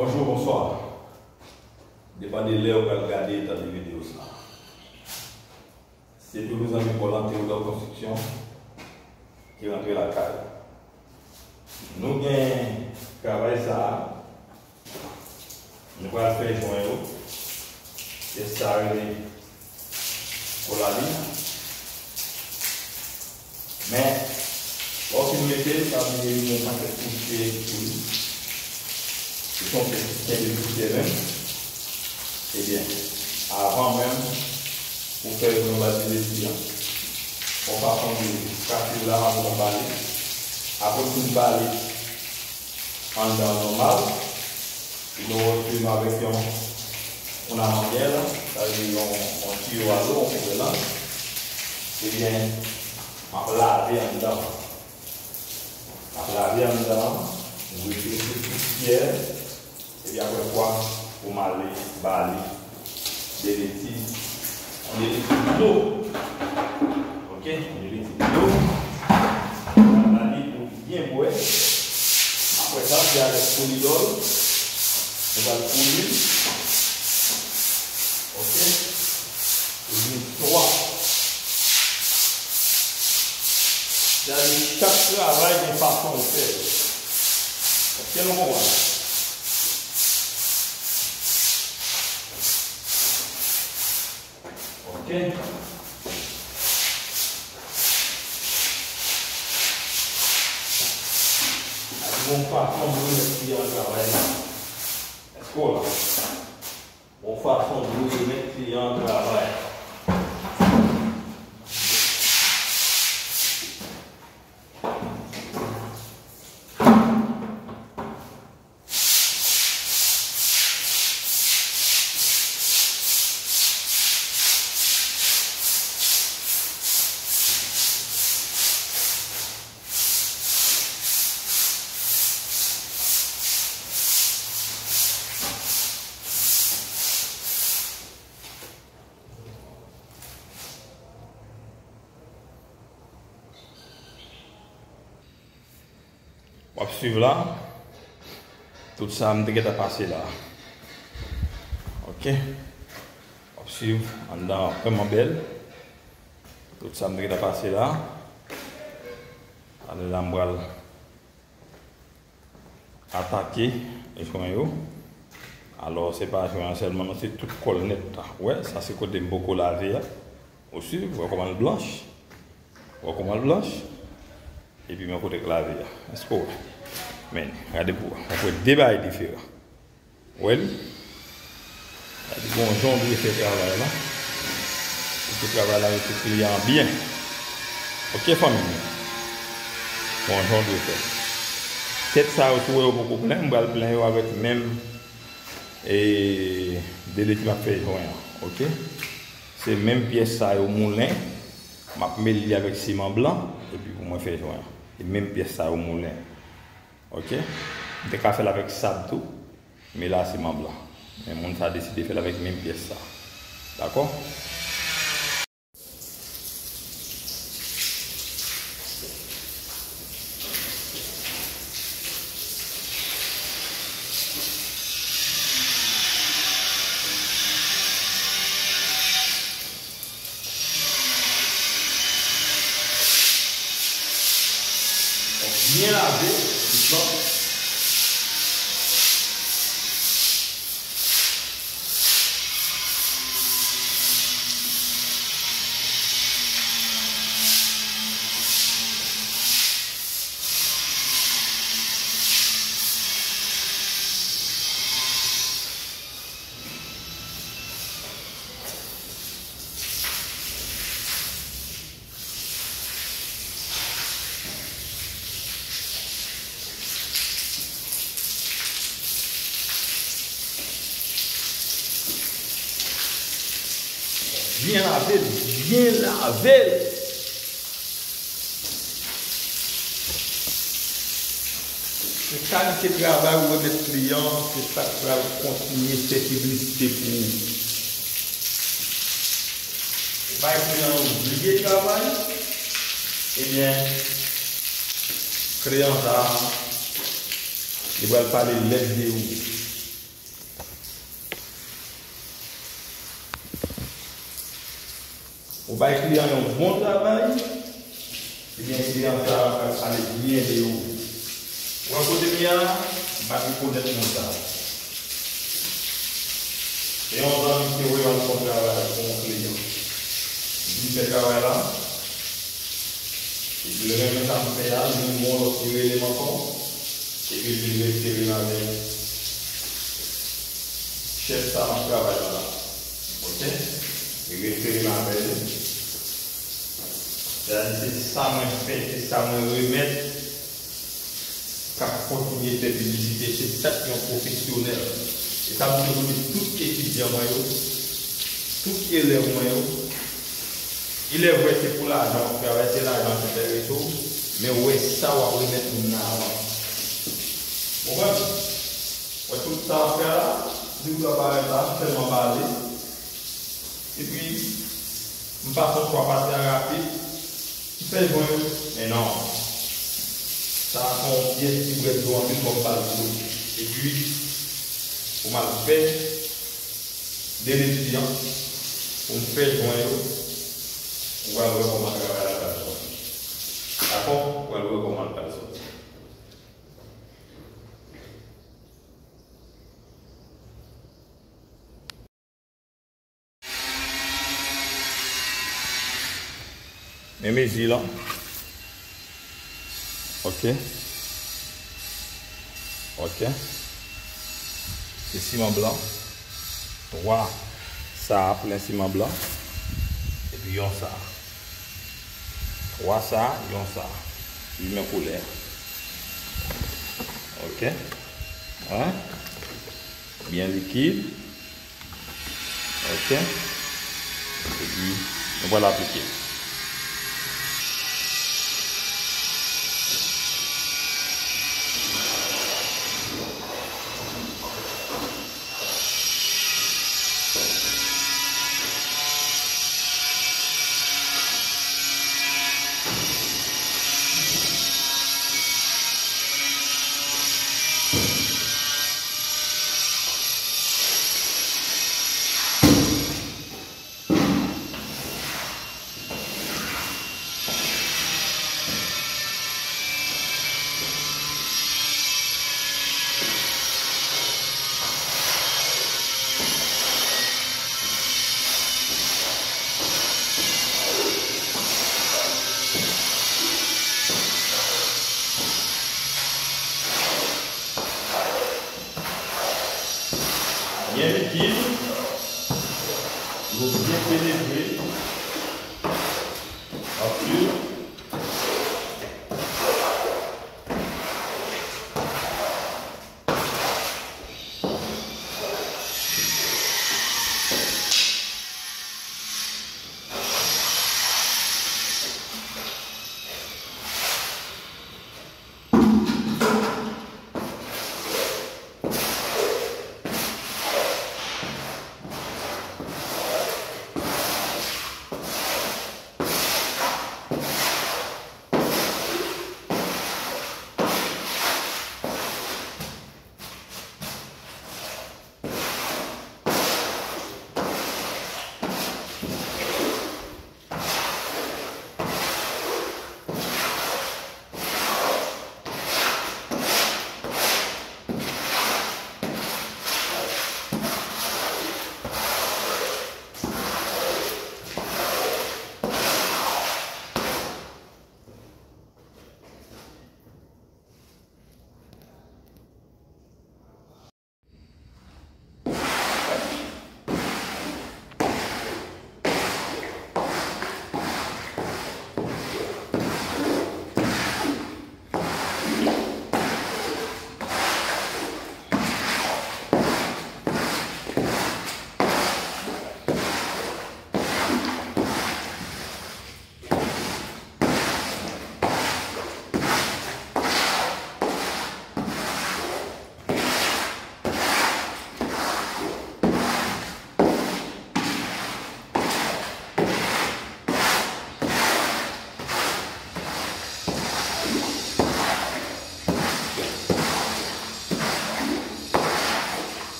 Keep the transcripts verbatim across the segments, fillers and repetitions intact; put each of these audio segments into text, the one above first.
Bonjou, bonswa. Depann de lè ou pral gade e tande videyo sa a. Se toujou zanmi pa w lan, Théodore Construction, ki rantre lakay ou. Nou gen travay sa a. Nou pral fè jwen yo. Pyès sa a rele kolabi. Men, lè w fin mete l, pa bliye li gen yon pakèt kouche sou li. Li se yon pyès ki kenbe kouche menm. Ebyen, avan menm ou fè jwen bati leti a, yon fason de kase l la, avan w bale. Apre w fin bale anndan an nòmal, nou retounen avèk yon, yon amandyèl, sa vle di yon, yon tiyo a dlo, yon kouvèlans. Ebyen, m ap lave anndan an. M ap lave anndan an, m retire tout pousyè, epi apre kwa, pou m ale bale de leti, yon de leti dlo. Ok, yon de leti dlo. M ap bale pou byen bwè. Apre sa, se avèk polidòl. Nou pral poli l. Ok. Poli twa. Sa vle di chak travay gen fason l fè l. Èske nou konprann? Ok. Ak bon fason pou remèt kliyan an travay la. Èske w la? Bon fason pou remèt kliyan an travay. W ap swiv la. Tout sa m te gentan pase la. Ok. W ap swiv anndan an vrèman bèl. Tout sa m te gentan pase la. Ane la m pral atake jwen yo. Alò, se pa jwen an sèlman, non, se tout kò l nèt la. Ou wè, sa se kote m poko lave a. Ou swiv, ou wè kòman l blanch. Ou wè kòman l blanch. Epi men kote k lave a. Èske w wè? Men, gade pou w wè. Ou wè de bagay diferan. Ou wè li? Gade, gon jan w dwe fè travay la. Pou ke travay la rete kliyan an byen. Ok, fanmi mwen? Gon jan w dwe fè. Tèt sa yo, si w wè yo poko plen, m pral plen yo avèk menm, e, de leti m ap fè jwen an. Ok? Se menm pyès sa yo moulen, m ap mele li avèk siman blan, epi pou mwen fè jwen an. E menm pyès sa yo moulen. Ok? M te ka fè l avèk sab tou, men la siman blan. Men moun sa deside fè l avèk menm pyès sa. Dakò? Byen lave, dousman. Byen lave l, byen lave l. Se kalite travay ou remèt kliyan an, se sa k pral kontinye fè piblisite pou ou. Ou bay kliyan an ouvriye travay, ebyen, kliyan sa a, li pral pale lèd de ou. Bay kliyan yon bon travay, ebyen kliyan sa a pral pale byen de ou. Ou wè kote m ye a, m pa t rekonèt moun sa a. Se yon zanmi ki te voye m al fè yon travay pou yon kliyan. Li vin fè travay la, epi l renmen sa m fè a, li vin gen yon lòt ki rele m ankò, epi l vin refere m avèk chèf sa m ap travay la la. Oke? Li refere m avè li. Sètadi se sa mwen fè, se sa mwen remèt k ap kontinye fè piblisite, se dat yon pwofesyonèl. E sa m te koute tout etidyan mwen yo, tout elèv mwen yo. Ilèvrè se pou lajan w ap travay, se lajan ki enterese w, men w wè sa w ap remèt moun nan avan. Konprann? Wè tout sa w ap fè a la, di w sa parèt la, m sèlman pale. Epi, m pase yon fwa pase a rapid, m fè jwen yo. Men non. Sa a se yon pyès ki bwè dlo anpil fò m pale dlo. Epi, pou m al fè de leti an, pou m fè jwen yo, ou pral wè kòman travay la pral sòti. Dakò? Ou pral wè kòman l pral sòti. Men mezi lan. Oke. Oke. Se siman blan. Twa sa a, plen siman blan. Epi yon sa a. Twa sa a, yon sa a. Li men koulè a. Oke. Hein? Byen likid. Oke. Epi, nou pral aplike. Byen likid, dlo byen penetre. Anpil.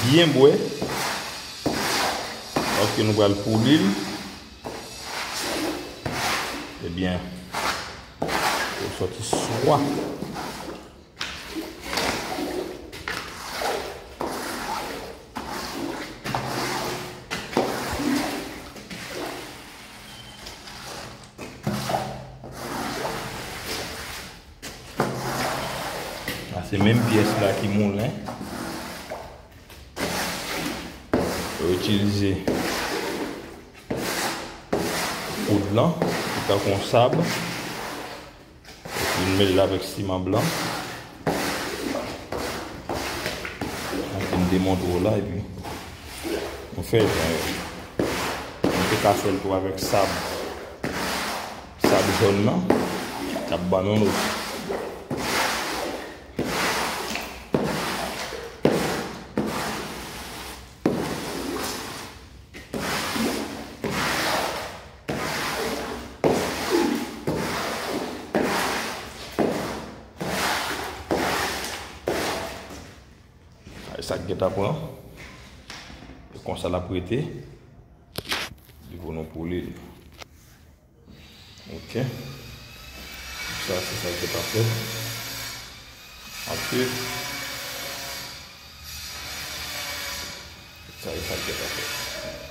Byen bwè. Paske nou pral pouli l. Byen. Pou sòti swa. Sa se menm pyès la ki moulen. Yo itilize poud lan, ki tankou yon sab. Epi n mele l avèk siman blan. Mwen fin demontre w la, epi nou fè jan yo. Nou te ka fè l tou avèk sab, sab jòn nan, k ap ban nou l osi. Sa k gentan pran. E konsa l ap rete. Li pou nou poule li. Ok. Sa, se sa k gentan fèt. Ansuit, sa, se sa k gentan fèt.